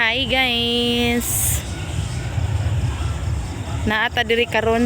Hi guys. Naata diri karon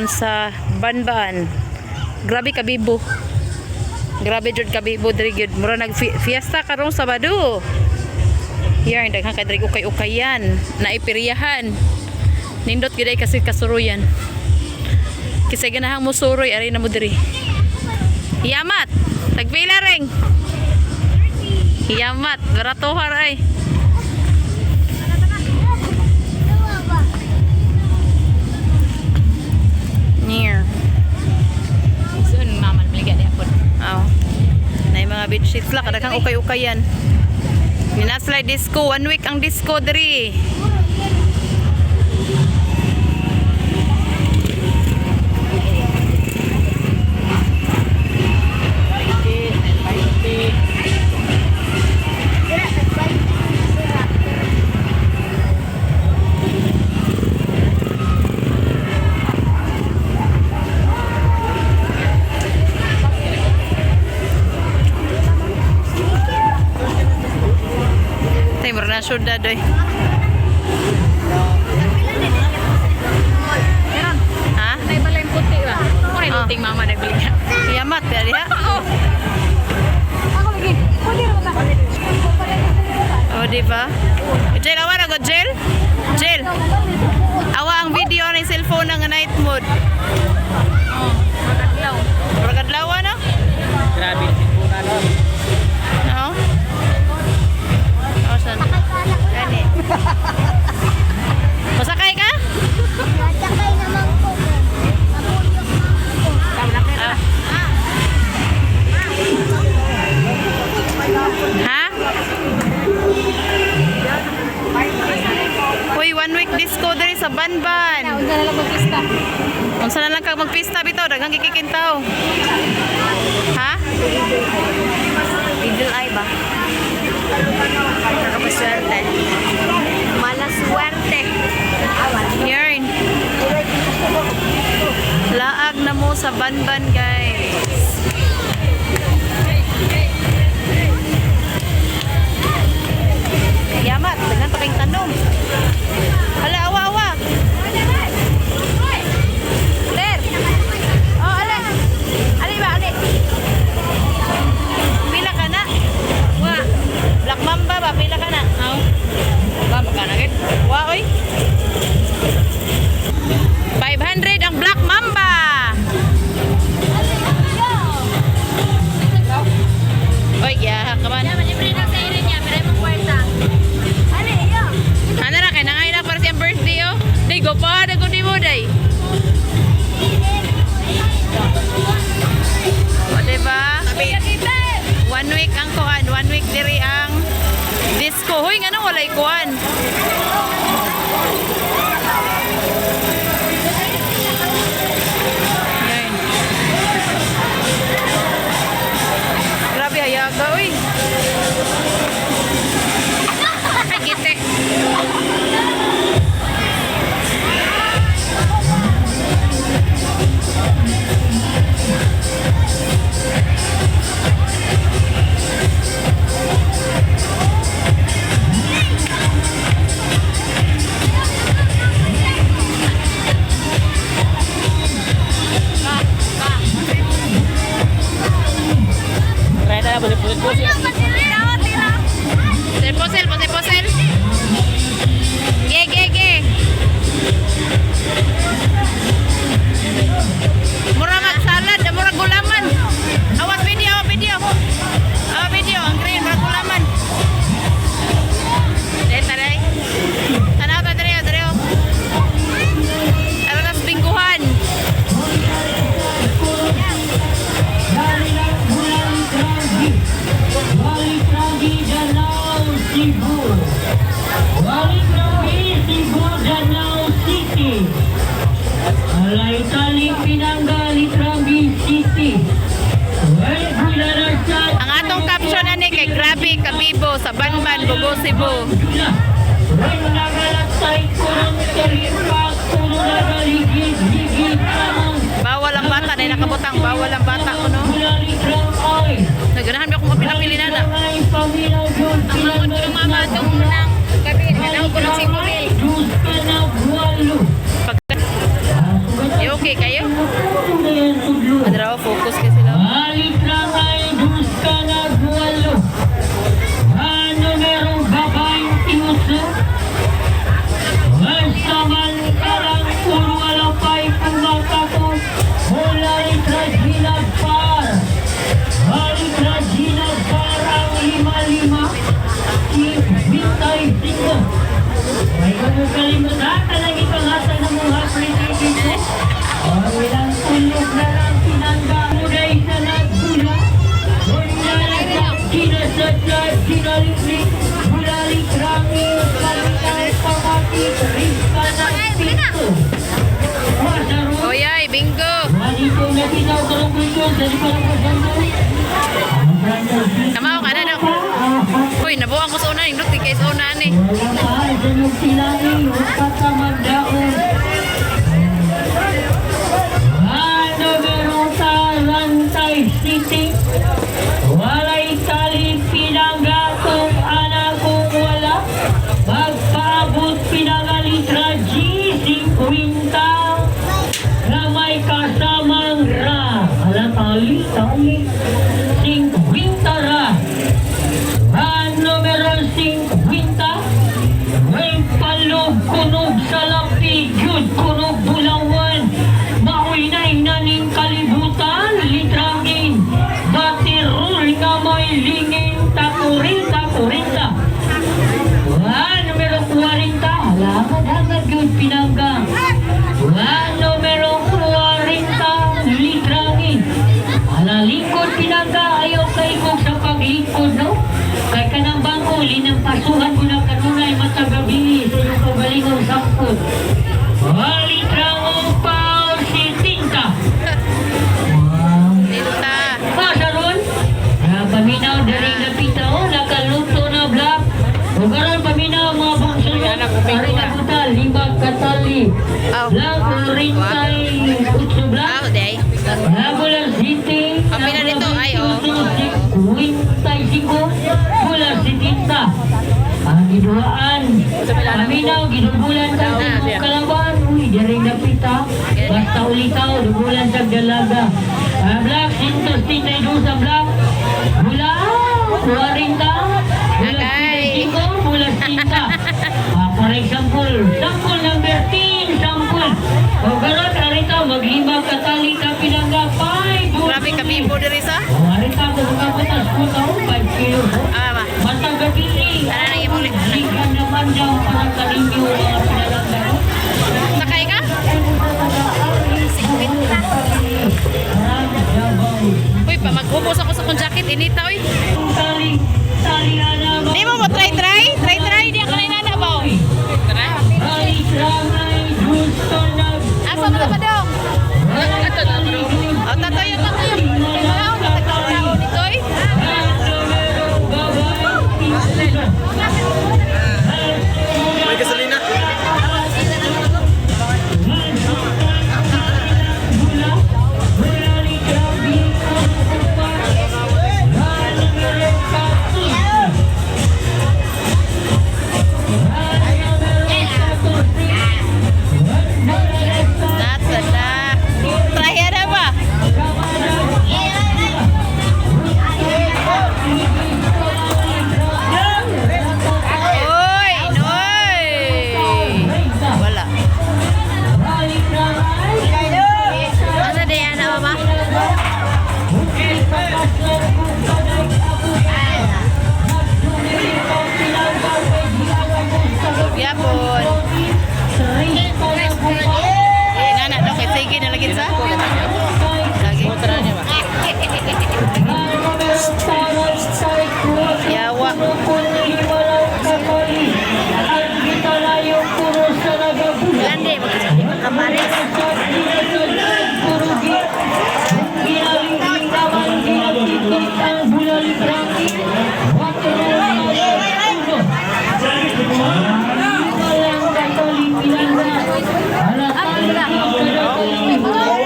sa Banban. Grabe kabibo. Grabe jud kabibo diri gyud. Mura nag fiesta karong Sabado. Here daghan kay diri ukay-ukayan, naipiriyahan. Nindot gyud ay kasi kasuruyan. Kisay ganahang mo suroy ari na mo diri. Yamat. Tagpila ring. Yamat, baratohar ay. Near. Soon, mama, maligya di ako. Aw. Nay mga bedsheets la kadaghang ukay-ukayan. Minaslay disco, one week ang disco diri. Tay mura na syudad oy. Meron. Ha? Nay balay puti ba? Mo rin Ah. luting mama nagbaligya. Yamat diri ha. Ako lagi. Pwede ra ba? O di ba? Jel, awa na go Jel. Jel. Awa ang video ni cellphone nga night mode. Oh, magadlaw. Mura kadlaw no? Grabe, sipunan no. No? O san? Gani. Masakay ka? Nasakay naman ko. Mabuyok man ko. Ah. Ha? Uy, one week disco diri sa Banban. Unsa na lang magpista. Unsa na lang kag magpista bitaw, daghang gikikintaw. Ha? Evil eye ba? Nakakapaswerte. Malaswerte. Yarn. Laag na mo sa Banban, guys. Yamat, daghan pa kayong tanom. Hala, awa, awa. Ler. Oh, ale. Ali ba, ali. Pila ka na? Wa. Black Mamba ba, pila ka na? Aw. Ba magkana gid? Wa, oy. 500 ang Black Mamba. Oy, yeah, kaman. Libre na sa iri niya, pero imong kwarta. Ano ra kay nangay na para siyang birthday oh. Day go pa na kundi mo day. O diba? One week ang kuan, one week diri ang disco. Hoy, ngano walay kuan? Yan. Grabe hayaga oy. Ay, gite. Try na lang, pusit-pusit. Posel, posel, posel. Ge, ge, ge. Mura magsalad, mura gulaman. Awas video, awas video. Awas video, ang green, mura gulaman. Dahil taray. Tanaw ta dere, dere. Tara tas bingguhan. Wali Danao Cebu. Wali Rambi Cebu Danao City. Alay Tali Pinangga Litrambi City. Wali Bulanarsa. Ang atong caption ani kay grabe kabibo sa Banban, Bogo Cebu. Bawal ang bata na nakabutang, bawal ang bata kuno. Naganahan ba akong mapila-pili na na. Uy, nabuang ko sa una. Indot, di kay sa una ni. Wala pa, sa nung tilani, magpakamagdaon. Ano meron sa Rantay City? Walay tali pinangga kung anak kung wala. Magpaabot pinangalitra G50 na may kasamang ra. Ala tali, tali. 50 ra. Ang numero 50, may palog kunog sa lapi, yun kunog bulawan. Maoy na inaning kalibutan, litrangin. Batirol nga may lingin, takurinta, kurinta. Ang numero 40, halaman hangad yun pinangga. Ang numero 40, litrangin. Alalingkod pinangga, ayaw kay kong sa paglingkod, no? Kay kanang bangko, linampasuhan ko na kanunay matagabi sa iyong kabalingong sangkot. Balitrang pao si Tinta. Wow. Tinta. Pasaron, paminaw diri na pita o, nakaluto na black. O karon paminaw mga bangso Ari na kuta, lima katali. Aw. Black, rintay, utso black. Ah, day. Nagulan City. Ang pila nito ay, oh. 55, Bulan Sitinta. Ang giduhaan. Paminaw, gidubulan sa kalaban. Uy, diri napita. Basta ulitaw, dubulan sa dalaga. Ang black, sintos tintay sa black. Bula, 40. Bulan Agay. 55, bulan tinta. Ah, for example, sample number 10, sample. O karon arita maglima katali ka pinangga 5. Grabe kabibo diri sa. O arita ko makapatas ko tao 5 kilo. Ah, ba. Matag gabi. Ano na imong Sigan naman daw para kaninyo mga pinalangga. Sakay ka? Uy, pa maghubos ako sa kong jacket inita oy. Tali, tali ana Di mo mo try try? Try try di ako na ba? Try. Balik ramay gusto na. Asa mo na ba dong? Oh, tatoy, tatoy. Wala akong katagtaon nito oy. May gasolina? Nasa na. Try na ba? Oy, noy. Wala. Asa di ana mama? Yapon. Eh, nana daw kay sige na lagi sa. Lagi. Yawa. Lande makapares.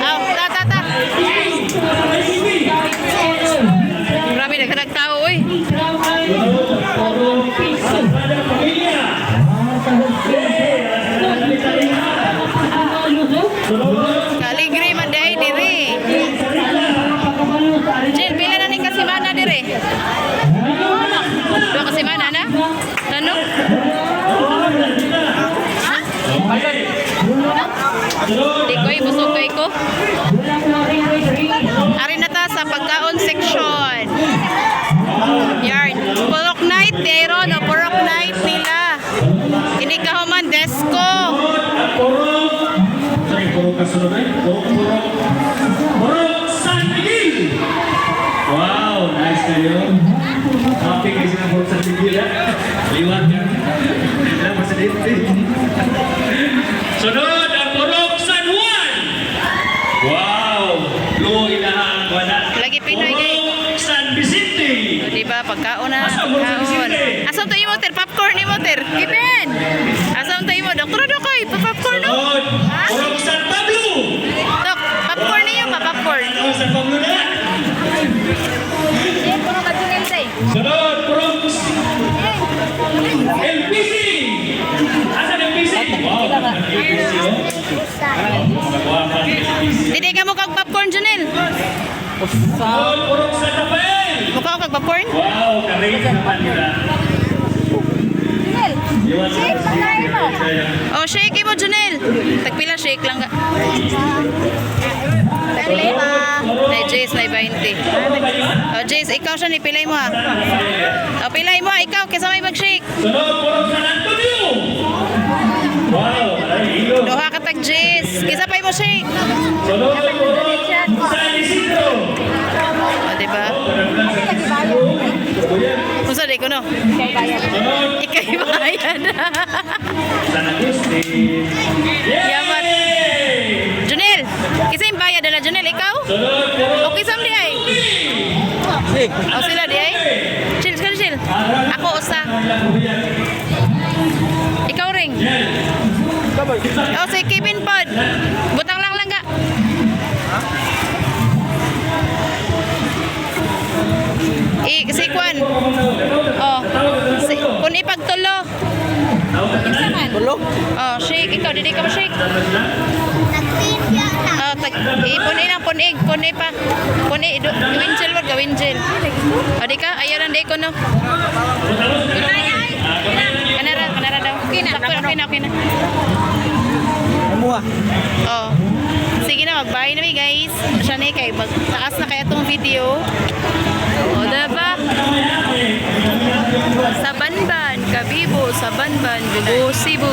Aw, ta ta ta. Grabe nagkanag tao oy. Kaligri man dai diri. Jill, pila na ning kasimana diri? Dua kasimana na? Ano? Ha? Di ko busog kay ko. Ari na ta sa pagkaon section. Yarn. Purok night dero no, purok night nila. Ini kahuman desko. Purok. Sorry, purok kasunod ay. Purok, purok. Purok San Miguel! Wow, nice kayo. Happy kayo sa Purok San Miguel, ha? Liwat ka. Wala, presidente. Sunod ang Purok San Juan! Wow! Luoy na ang wala. Lagi Pinoy kay. Purok San Vicente! Di ba pagkaon na, Asa Purok San pagkaon. Vicente? Asa to imo, Ter? Popcorn imo, Ter. Kevin. Asa to imo, Dok? Tara, Dok, ay. Popcorn, no? Sunod, Purok San Pablo. Dok, popcorn niyo pa, popcorn. Ano San Pablo na? Eh, puno ka Junel day. Sunod, Purok LPC. Asan LPC? Wow, LPC oh. Mga guwapa ng LPC. Dili ka mo kag popcorn, Junel. Sunod, Purok San Rafael. Mukha ko kag popcorn? Wow, karate naman nila. Junel. Iwan sa Shake, pagkain mo. Oh, shake mo, Junel. Tagpila shake lang ka. Nay Jace, nay 20. Oh, Jace, ikaw siya ni pilay mo ha. Oh, pilay mo ha, ikaw kaysa may mag-shake. Sunod, Purok San Antonio. Wow, ay, ilo. Duha ka tag Jace. Kaysa pa mo shake. Sunod, Purok San Isidro. Oh, di ba? Unsa di ko no? Sunod, Ikay bayad. San Agustin. Yaman. Yay! Junel, kaysa yung bayad na Junel, ikaw? Sunod, Purok Okay, sam di ay. Oh, sila di ay. Chill, chill, chill. Ako usa. Ikaw ring. Oh, si Kevin pod. Butang lang langga. I, si Kwan. Oh. Si, kun ipagtulo. Oh, shake. Ikaw, dili ka mo shake. Nagtimpya na. Oh, tag ipon lang punig, puni pa. Puni do winjel wag gawinjel. O di ka ayaw lang di ko no. Kanara, kanara daw. Okay na, okay na, okay na. Oh. Sige na, mag-bye na mi guys. Siya na eh, kay magtaas na kaya tong video. O, diba? Sa Banban, Kabibo, sa Banban, Bugo, Cebu.